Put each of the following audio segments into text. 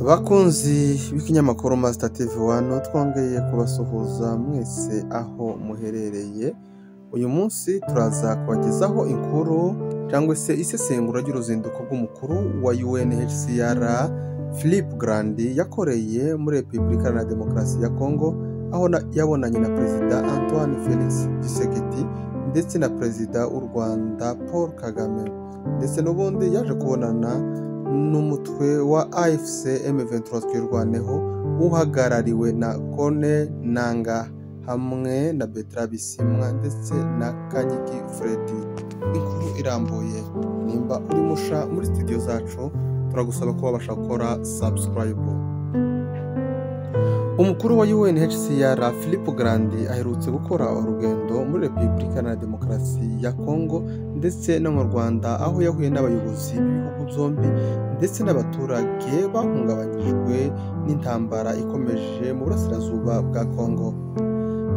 Bakunzi b'ikinyamakuru Master TV 1, twongeye kubasuhuza mwese aho muherereye. Uyu munsi turaza kubagezaho inkuru cyangwa se isesengura ry'uruzinduko rw'umukuru wa UNHCR Philippe Grandi yakoreye muri Repubulika Iharanira Demokarasi ya Kongo, aho yabonanye na Perezida Antoine Felix Tshisekedi ndetse na Perezida w'u Rwanda Paul Kagame, ndetse n'ubundi yaje kubonana n'umutwe wa AFC M23 Twirwaneho uhagarariwe na Kone Nanga hamwe na Bertrand Bisimwa ndetse na Kanyiki Freddy. Inkuru irambuye, nimba uri musha muri studio zacu turagusaba ko wabasha gukora subscribe. Umukuru wa UNHCR Philippe Grandi aherutse gukora urugendo muri Repubulika Iharanira Demokarasi ya Kongo ndetse no mu Rwanda, aho yahuye n'abayobozi b'ibihugu byombi ndetse n'abaturage bahungabanyijwe n'intambara ikomeje mu burasirazuba bwa Kongo.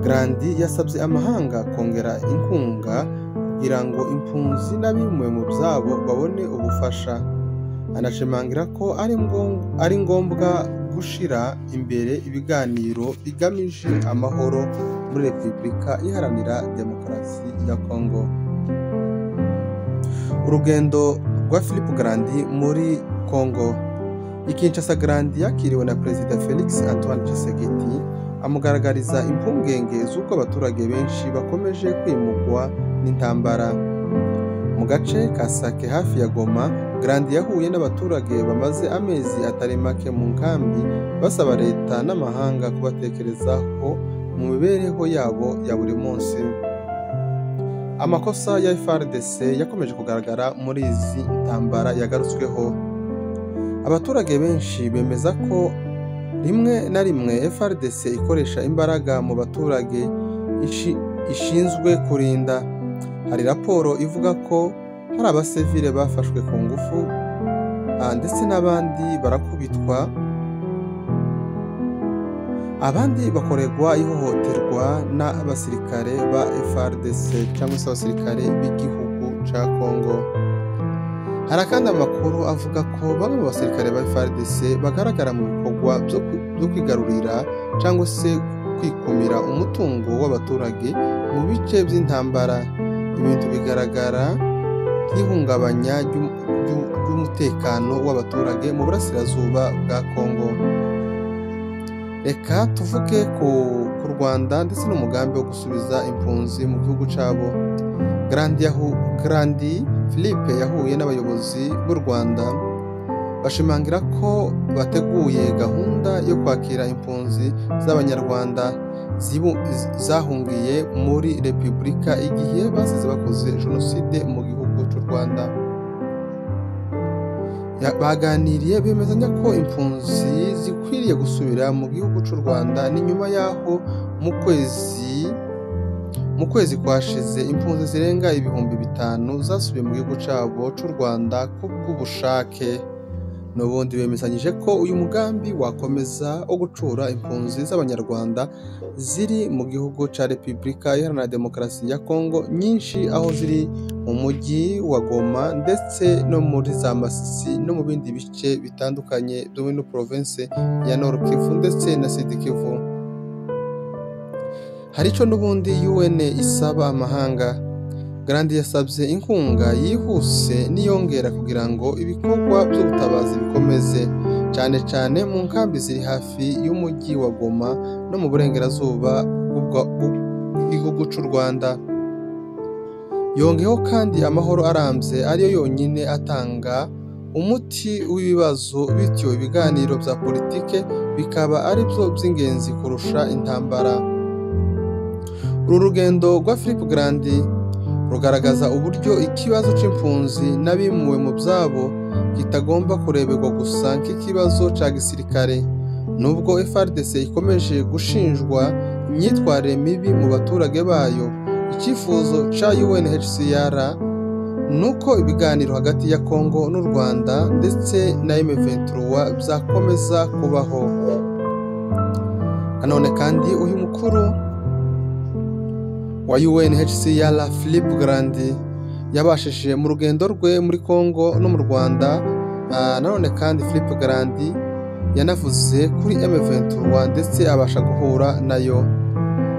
Grandi yasabye amahanga kongera inkunga kugira ngo impunzi n'abimuwe mu byabo babone ubufasha, anashimangira ko ari ngombwa gushira imbere ibiganiro bigamije amahoro muri Repubulika Iharanira Demokarasi ya Kongo. Urugendo rwa Philippe Grandi muri Kongo. I Kinshasa, Grandi yakiriwe na Perezida Felix Antoine Tshisekedi, amugaragariza impungenge z'uko abaturage benshi bakomeje kwimugwa n'intambara. Mu gace ka Sake hafi ya Goma, Grandi yahuye n'abaturage bamaze amezi atari make mu nkambi, basaba leta n'amahanga kubatekerezaho mu mibereho yabo ya buri munsi. Amakosa ya FARDC yakomeje kugaragara muri izi ntambara yagarutsweho. Abaturage benshi bemeza ko rimwe na rimwe FARDC ikoresha imbaraga mu baturage ishinzwe kurinda. Hari raporo ivuga ko hari abasivile bafashwe ku ngufu ndetse n'abandi barakubitwa, abandi bakorerwa ihohoterwa n'abasirikare ba FARDC cyangwa se abasirikare b'igihugu ca Kongo. Hari kandi amakuru avuga ko bamwe mu basirikare ba FARDC bagaragara mu bikorwa byo kwigarurira cyangwa se kwikumira umutungo w'abaturage mu bice by'intambara, ibintu bigaragara nk'ihungabanya ry'umutekano w'abaturage mu burasirazuba bwa Kongo. Reka tuvuge ku Rwanda ndetse n'umugambi wo gusubiza impunzi mu gihugu cyabo. Grandi Philippe yahuye n'abayobozi b'u Rwanda, bashimangira ko bateguye gahunda yo kwakira impunzi z'Abanyarwanda zahungiye muri Repubulika igihe basize bakoze jenoside mu gihugu cy'u Rwanda. Baganiriye bemezanya ko impunzi zikwiriye gusubira mu gihugu cy'u Rwanda. Ni nyuma y'aho mu kwezi kwashize impunzi zirenga 5000 zasubiye mu gihugu cyabo cy'u Rwanda kubw'ubushake. N'ubundi bemezanyije ko uyu mugambi wakomeza wo gucura impunzi z'Abanyarwanda ziri mu gihugu cya Repubulika Iharanira Demokarasi ya Kongo, nyinshi aho ziri mu mujyi wa Goma ndetse no muri za Masisi no mu bindi bice bitandukanye byo muri province ya Nord Kivu ndetse na Sud Kivu. Hari icyo n'ubundi UN isaba amahanga. Grandi yasabye inkunga yihuse n'iyongera kugira ngo ibikorwa by'ubutabazi bikomeze, cyane cyane mu nkambi ziri hafi y'umujyi wa Goma no mu burengerazuba bw'igihugu cy'u Rwanda. Yongeyeho kandi amahoro arambye ariyo yonyine atanga umuti w'ibibazo, bityo ibiganiro bya politike bikaba ari byo by'ingenzi kurusha intambara. Uru rugendo rwa Philippe Grandi rugaragaza uburyo ikibazo c'impunzi n'abimuwe mu byabo kitagomba kureberwa gusa nk'ikibazo ca gisirikare. Nubwo FARDC ikomeje gushinjwa imyitwarire mibi mu baturage bayo, icyifuzo ca UNHCR nuko ibiganiro hagati ya Kongo n'u Rwanda ndetse na M23 byakomeza kubaho. Nanone kandi uyu mukuru wa UNHCR Philippe Grandi yabashije mu rugendo rwe muri Kongo no mu Rwanda. Nanone kandi Philippe Grandi Yanavuze kuri M23 ndetse abasha guhura nayo.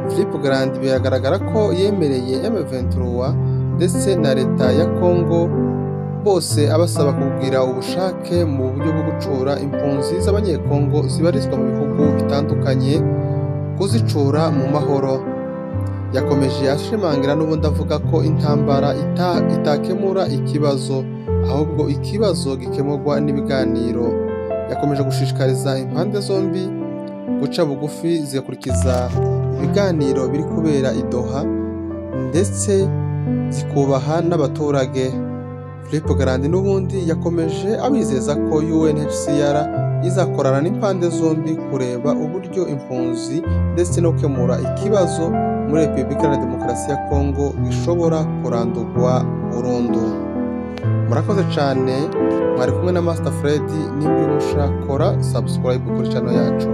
Philippe Grandi biragaragara ko yemereye M23 ndetse na leta ya Congo bose abasaba kugira ubushake mu buryo bwo gucura impunzi z'abanyekongo zibarizwa mu bihugu bitandukanye, kuzicura mu mahoro. Yakomeje ashimangira n'ubundi avuga ko intambara itakemura ikibazo, ahubwo ikibazo gikemurwa n'ibiganiro. Yakomeje gushishikariza impande zombi guca bugufi zigakurikiza ibiganiro biri kubera i Doha ndetse zikubaha n'abaturage. Philippe Grandi n'ubundi yakomeje abizeza ko UNHCR izakorana n'impande zombi kureba uburyo impunzi ndetse no gukemura ikibazo muri Repubulika Iharanira Demokarasi ya Kongo gishobora kurandurwa burundu. Murakoze cyane, mwari kumwe na Master Fred. Nimba uri mushakora subscribe kuri channel yacu.